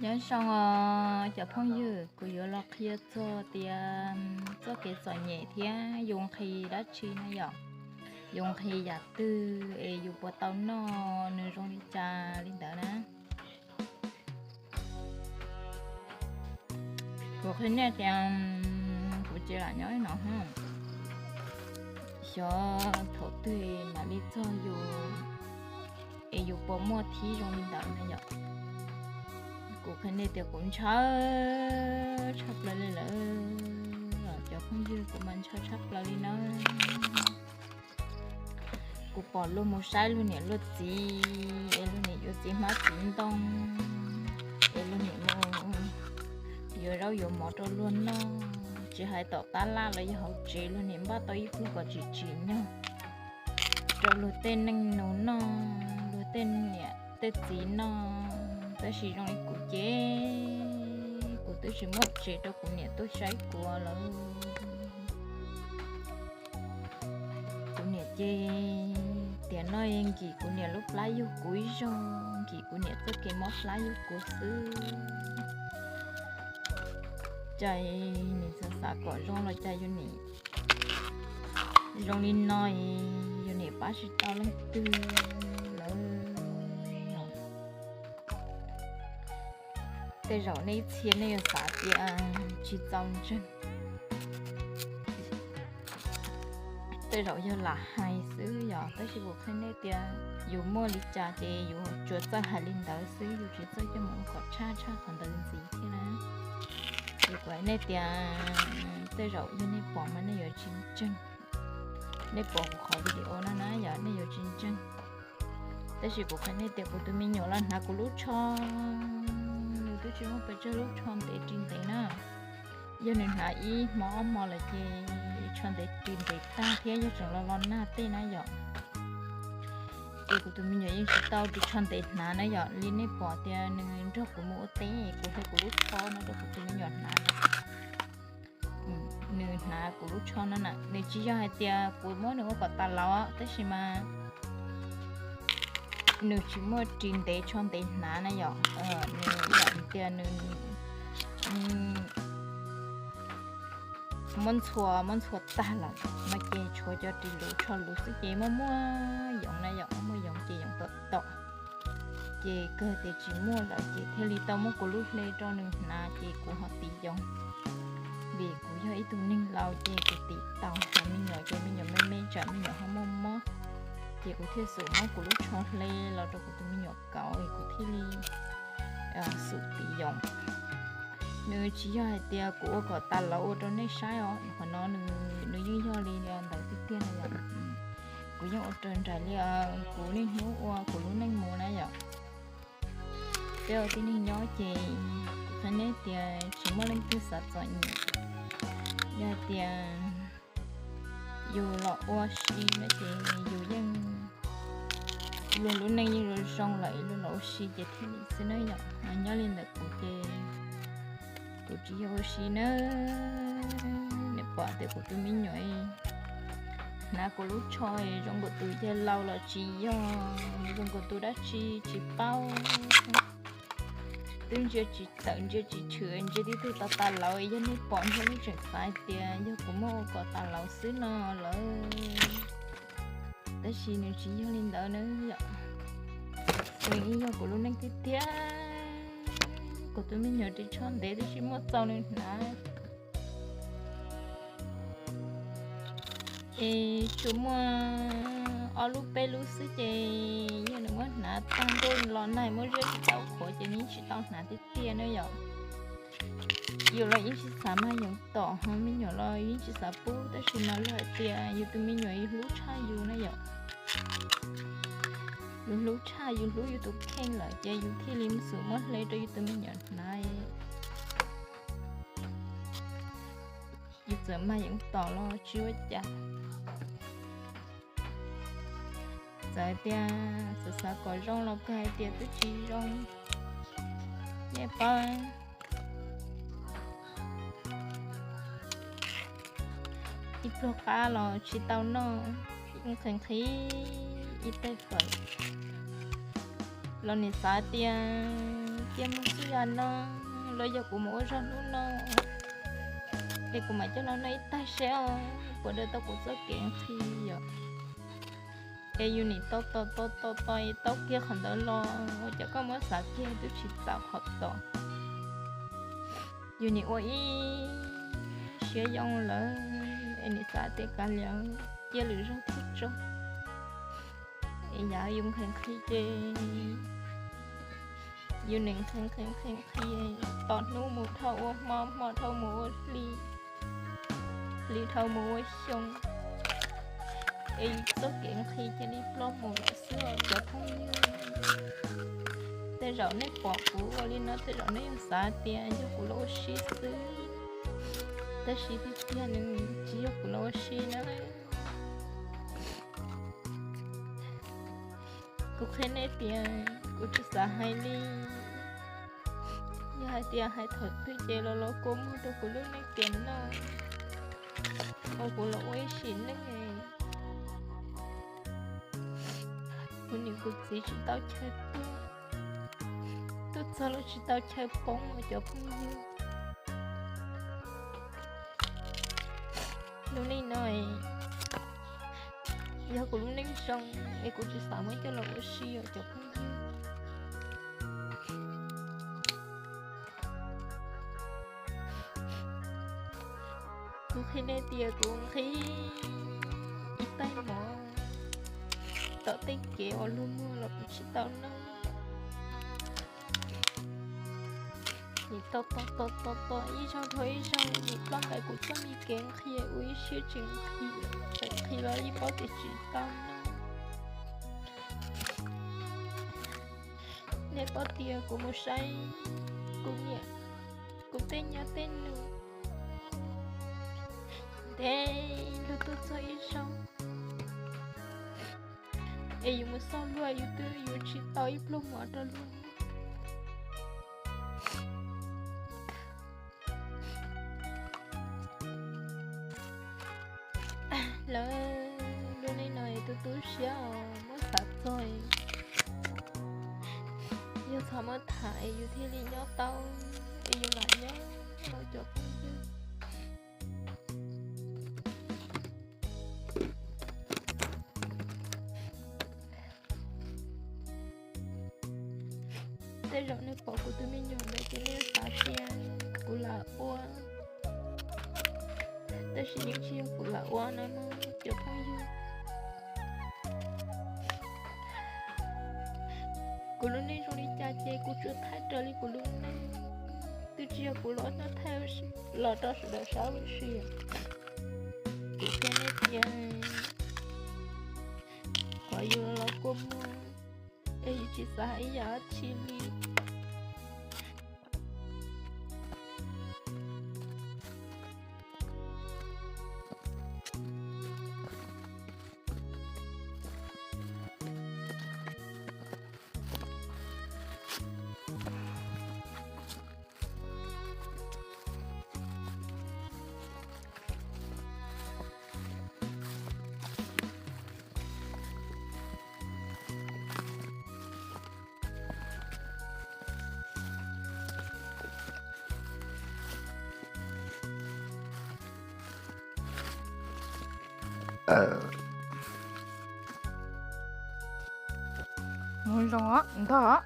Nyob zoo os cov phooj ywg, kuv yuav los qhia txog tias txoj kev txom nyem thiab yus nqhis dab tsi no yom. Yus nqhis yam twg es yus puas tau noj, nws zoo li cas li ntawd na. Kuv qhia nej tias kuv tsev lam nyob li no, xyov thaum twg mam li txog yus es yus puas muaj thib zoo li ntawd na yom. Kuv qhia nej tias kuv ntshaw tshaj plaws li lawm, cov phooj ywg, kuv mas ntshaw tshaj plaws li na. Kuv pom luag mus saib luag niam luag txiv, es luag niam yuav txiv hmab txiv ntoo, es luag niam mus yuav zaub yuav mov rau luag noj, tsis hais tom tab laj los yog hauv tsev, luag niam npaj tau ib pluag kom tsim tsim nyog rau luag tej neej nus noj, luag tej niam tej txiv noj. Tab sis zoo li kuv ces kuv twb tsis muaj tsev rau kuv niam tuaj saib kuv lawm. Kuv niam ces tiam no nkim kuv niam lub plab yug kuv ib zaug, nkim kuv niam txoj kev mob plab yug kuv xwb. Cas nim xav xav kom zoo los cas yus nim zoo li no, yus nim pab tsis tau leej twg lawm. Tej zaum nej ib txhia nej yuav xav tias tsis txaus ntseeg, tej zaum yog lam hais xwb yom, tab sis kuv qhia nej tias yus muaj li cas ces yus tsuas txawj hais li ntawd xwb, yus tsis txawj coj mus ua kom tshaj tshaj qhov ntawd ntxiv thiab na. Ces kuv hais nej tias tej zaum yog nej pom mas nej yuav tsis ntseeg. Nej pom kuv qhov video no na yog nej yuav tsis ntseeg. Tab sis kuv qhia nej tias kuv tus me nyuam los hnav kuv lub tsho, nws twb tsis muaj pes tsawg, lub tsho ntev ris ntev na. Yog nws hnav ib hmo ob hmo lawm ces tsho ntev ris ntev tag thiab yog tseem los los nag tej na yom. Ces kuv tus me nyuam yeej tsis tau ris tsho ntev hnav na yom, li nej pom tias nws nrog kuv mus ua teb, kuv hliv kuv lub tsho no rau kuv tus me nyuam hnav. Nws hnav kuv lub tsho no na, nws tsis yog hais tias kuv muab nws ua kom tas laus, tab sis mas nws tsis muaj ris ntev tsho ntev hnav na yom. Nws yam tias nws muab ntxhua muab ntxhua tag lawm no ces tshuav cov ris luv tsho luv xwb ces muaj muaj yoov na yom, muaj yoov ces yoov tom tom. Ces kawg tias tsis muaj lawm ces thiaj li tau muab kuv lub hle rau nws hnav ces kuv ho tiv yoov. Vim kuv yog ib tug neeg laus ces kuv tiv taus, cov me nyuam ces me nyuam me me tsam me nyuam ho muaj mob, ces kuv thiaj xub muab kuv lub tsho hle los rau kuv tus me nyuam kauv es kuv thiaj li xub tiv yoov. Nws tsis yog hais tias kuv ua kom tas laus ua rau nej saib os, qhov no nws yeej yog li ntawd tiag tiag na yom. Kuv yeej ua raws nraim li kuv niaj hnub ua kuv lub neej mus na yom. Peb ua tib neeg nyob ces kuv qhia nej tias tsis muaj leej twg xav txom nyem. Yog tias yus los ua si no ces yus yeej, luag lub neej yeej zoo zoo lawm, luag los ua si ces thiaj li xwb na yom. Nyob li ntawm kuv ces kuv tsis yog ua si na. Nej pom tias kuv tus me nyuam hnav kuv lub tsho zoo nkaus tus yawg laus los tsis yog, zoo nkaus tus dab tsi tsis paub. Twb ntsia tsis tawm ntsia tsis tshwm, ntsia tib tug tas tas laus, yog nej pom ntsia nej tseem xav hais tias yog kuv muab ua kom tas laus xwb no lawm. Tab sis nws tsis yog li ntawd na yom. Nws yeej yog kuv lub neej tiag tiag. Kuv tus me nyuam ris tsho ntev tab sis muaj txaus nws hnav. Es tsuas muaj ob lub peb lub xwb ces yog nws muab hnav tag ntuj los nag muab ziab tsis tau qhuav ces nws yeej tsis tau hnav tiag tiag na yom. Yus los yeej tsis xav mag yoov tom, ho me nyuam los yeej tsis xav pub, tab sis mas luag hais tias yus tus me nyuam yus hlub tshaj yus na yom. Yus hlub tshaj yus hlub yus tus kheej lawm ces yus thiaj li xub muab hle rau yus tus me nyuam hnav. Yus txawm mag yoov tom los tsis ua cas. Txawm tias xav xav kom zoo los kawg hais tias twb tsis zoo. Nej paub, ib pluag qab los tsis tau noj, nqhis nqhis ib teg fawm los nim xav tias Cia mus xwb yom no, los yog kuv mus ua zog hnub no, es kuv mam coj los noj ib tag seb puas daws tau kuv txoj kev nqhis yom. Es yus nim tos tos tos tos tos es tau kiag qhov ntawd los ua cas koj muab xav kiag twb tsis txaus qhov tod. Yus nim ua ib siab zoo lawm es nim xav tias kav liam, cia lwm zaug thiaj tso. Es yam yus nqhis nqhis ces yus nim nqhis nqhis nqhis nqhis, tos hnub mus dhau ua hmo, hmo dhau mus ua hli, hli dhau mus ua xyoo, es yus txoj kev nqhis cia li ploj mus lawm xwb os cov phooj ywg. Tej zaum nej pom kuv ua li no tej zaum nej yeej xav tias yog kuv los ua si xwb, tab sis tiag tiag nws tsis yog kuv los ua si na. Kuv qhia nej tias kuv tsis xav hais li, yog hais tias hais thaum twg ces los los kua muag rau kuv lub neej tiam no, uas kuv los ua ib sim neej. Kuv niam kuv txiv tsis tau chaw tuaj, tuaj txog los tsis tau chaw poob os cov phooj ywg. Lub neej no yog kuv lub neej zoo es kuv tsis xav muab coj los ua si os cov phooj ywg. Kuv qhia nej tias kuv nqhis ib taig mov tom tej kev uas luag muag los kuv tsis tau noj. Nim tos tos tos tos tos ib zaug dhau ib zaug, nim ploj ntawm kuv txoj me kev nqhis ua ib siab tsis nqhis, txawm nqhis los yeej paub tias tsis tau noj. Nej paub tias kuv mus saib kuv niam, kuv tej nyab tej nus ntev, luag tuaj txog ib zaug es yus mus xauj luag yus twb yuav tsis tau ib pluag mov rau luag. Lawv lub neej no es tu tu siab os, muab xav txog yog txhob muab tham es yus thiaj li nyob tau, es yus lam nyob os cov phooj ywg. Tej zaum nej pom kuv tus me nyuam ntawd ces nej xav tias kuv lam ua, tab sis yeej tsis yog kuv lam ua no mog cov phooj ywg. Kuv lub neej zoo li cas ces kuv tsuas thaij raws li kuv lub neej, twb tsis yog kuv los thaij los rau sawv daws saib ua si. Kuv qhia nej tias qhov yus los kua muag es yus tsis xav hais ib yam dab tsi li. Mus zoo os ntag.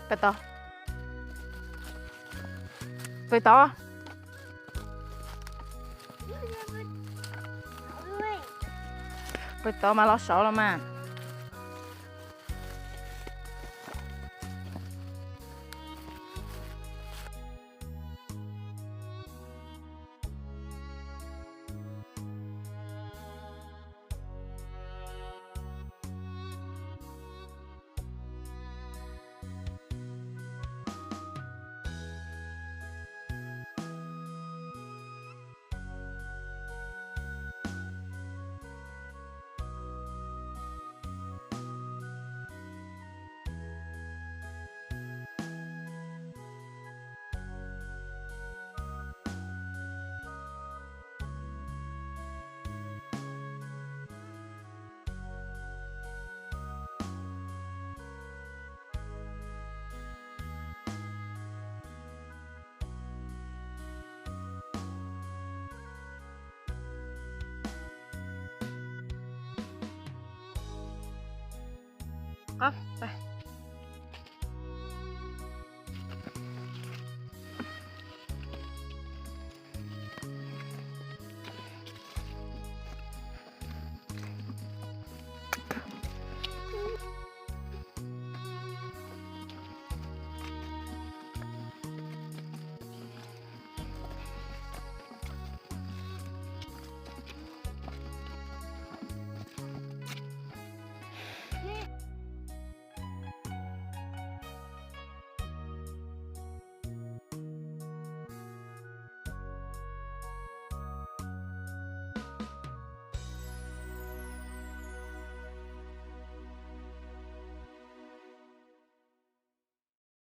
Pais tod. Pais tod. Pais tod mas los saud los mas. qab tag.